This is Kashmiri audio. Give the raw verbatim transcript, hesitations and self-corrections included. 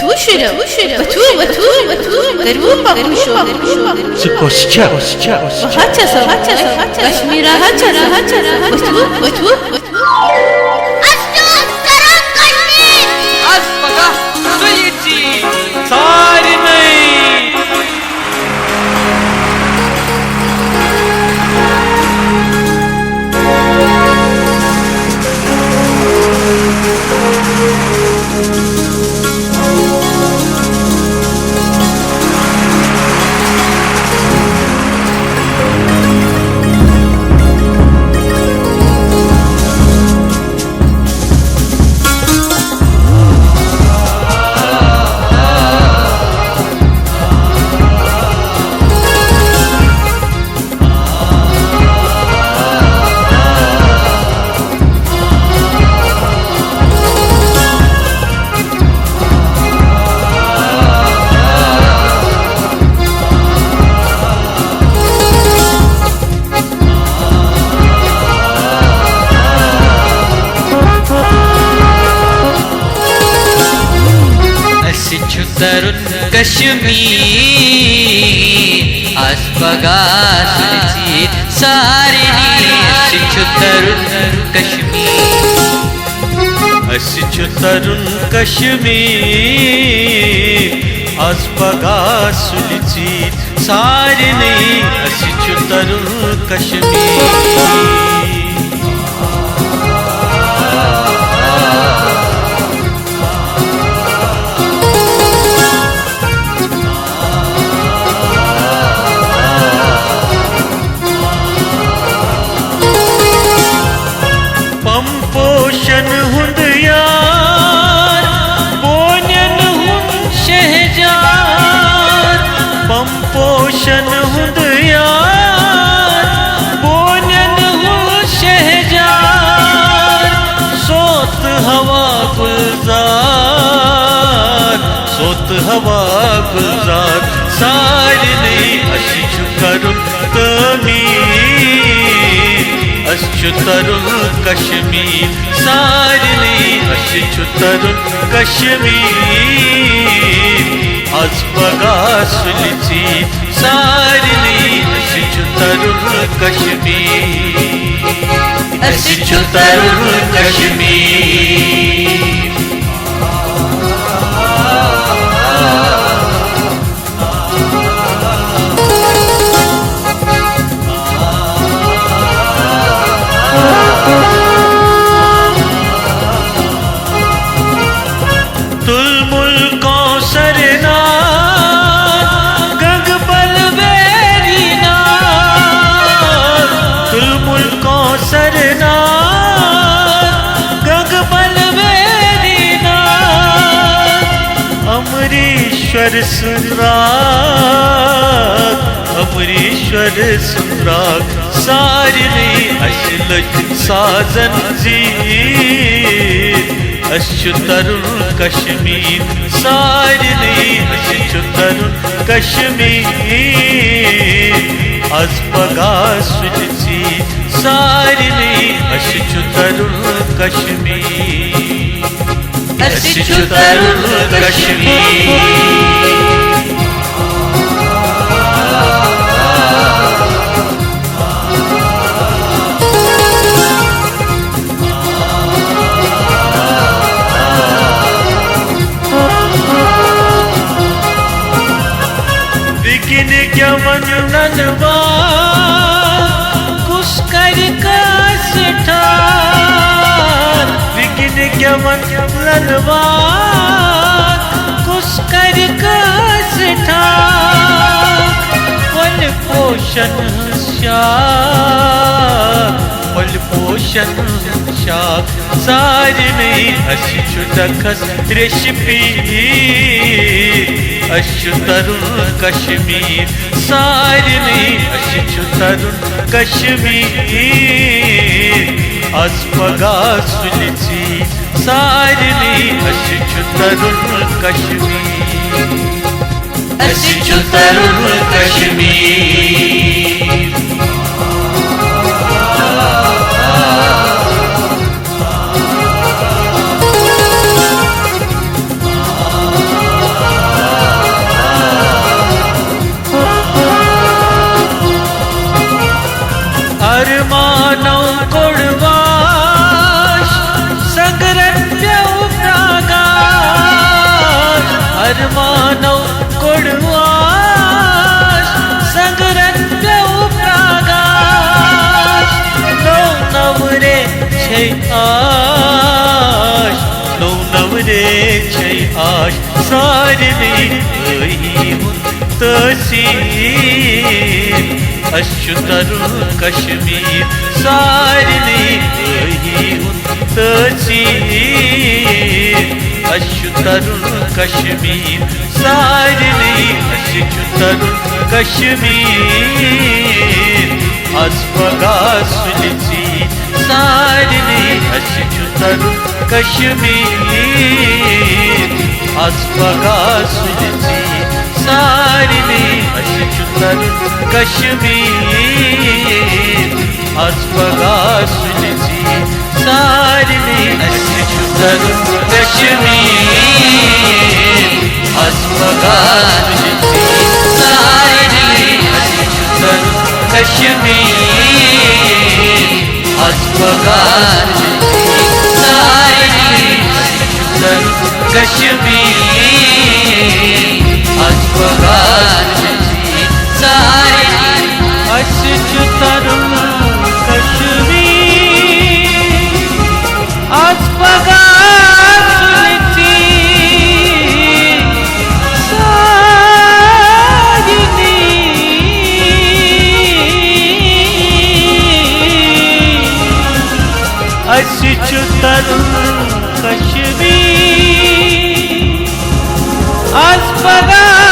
وٕچھِو، وٕچھِو، وٕچھِو، وٕچھِو، کٔرِو پَکُن شروٗع۔ ژٕ کۄس چھَکھ؟ بہٕ حظ چھَس، بہٕ حظ چھَس کشمیٖرا، حظ چھَس، حظ چھَس، ؤتھِو، ؤتھِو، ؤتھِو۔ اَسہِ چھُ کران کشمیٖر۔ از پگاہ سُلہِ ژیٖرۍ سارنٕے۔ اَسہِ چھُ تَرُن کشمیٖر، آز پگاہ سُلہِ ژیٖرۍ سارنٕے۔ اَسہِ چھُ تَرُن کشمیٖر۔ اَسہِ چھُ تَرُن کشمیٖر، آز پگاہ سُلہِ ژیٖرۍ سارنٕے۔ اَسہِ چھُ تَرُن کشمیٖر۔ پم پوشن ہُنٛد یار، بونٮ۪ن ہُنٛد شہجار۔ پم پوشن ہُنٛد یار، بونٮ۪ن ہُنٛد شہجار۔ سوت ہوا گُلزار، سوت ہوا گُلزار۔ سارنٕے اَسہِ چھُ کرُن تعمیٖر، اَسہِ چھُ تَرُن کشمیٖر۔ سارنٕے اَسہِ چھُ تَرُن کشمیٖر، آز پگاہ سُلہِ ژیٖرۍ سارنٕے۔ اَسہِ چھُ تَرُن کشمیٖر، اَسہِ چھُ تَرُن کشمیٖر۔ تُلمُل کوثر ناگ، گنگہٕ بل ویری ناگ۔ تُلمُل کوثر ناگ، گنگہٕ بل ویری ناگ۔ امریشور سُنٛد راگ، امریشور سُنٛد راگ۔ سارنٕے اَسہِ لٔج سازن زیٖر، اَسہِ چھُ تَرُن کشمیٖر۔ سارنٕے اَسہِ چھُ تَرُن کشمیٖر، آز پگاہ سُلہِ ژیٖرۍ۔ سارنٕے اَسہِ چھُ تَرُن کشمیٖر، اَسہِ چھُ تَرُن کشمیٖر۔ وٕنکیٚن گٮ۪وَن ننہٕ وار، کُس کَرِ کٲنٛسہِ ٹھار؟ وٕنکیٚن گٮ۪وَن ننہٕ وار، کُس کَرِ کٲنٛسہِ ٹھار؟ وۄنۍ پوشن ہٕنٛز شاخ، پھۄلہِ پوشن ہٕنٛز شاخ۔ سارنٕے اَسہِ چھُ ڈَکھس ریٚشہِ پیٖر، اَسہِ چھُ تَرُن کشمیٖر۔ سارنٕے اَسہِ چھُ تَرُن کشمیٖر، آز پگاہ سُلہِ ژیٖرۍ۔ سارنٕے اَسہِ چھُ تَرُن کشمیٖر۔ اَسہِ چھُ تَرُن کشمیٖر۔ آش، نو نو ریٚتھ چھے آش، سارنٕے ٲہی ہُنٛد تٲثیٖر۔ اَسہِ چھُ تَرُن کشمیٖر، سارنٕے ٲہی ہُنٛد تٲثیٖر۔ اَسہِ چھُ تَرُن کشمیٖر، سارنٕے اَسہِ چھُ تَرُن کشمیٖر۔ از پگاہ سُلہِ ژیٖرۍ سارنٕے اَسہِ چھُ تَرُن کشمیٖر۔ از پگاہ سُلہِ ژیٖرۍ سارنٕے اَسہِ چھُ تَرُن کشمیٖر۔ از پگاہ سُلہِ ژیٖرۍ سارنٕے اَسہِ چھُ تَرُن کشمیٖر۔ از پگاہ سُلہِ ژیٖرۍ سارنٕے اَسہِ چھُ تَرُن کشمیٖر۔ از پگاہ سُلہِ ژیٖرۍ سارنٕے اَسہِ چھُ تَرُن کشمیٖر۔ از پگاہ سُلہِ ژیٖرۍ سارنٕے اَسہِ چھُ تَرُن کشمیٖر۔ از پگاہ سُلہِ ژیٖرۍ سارنٕے اَسہِ چھُ تَرُن کشمیٖر۔ از پگاہ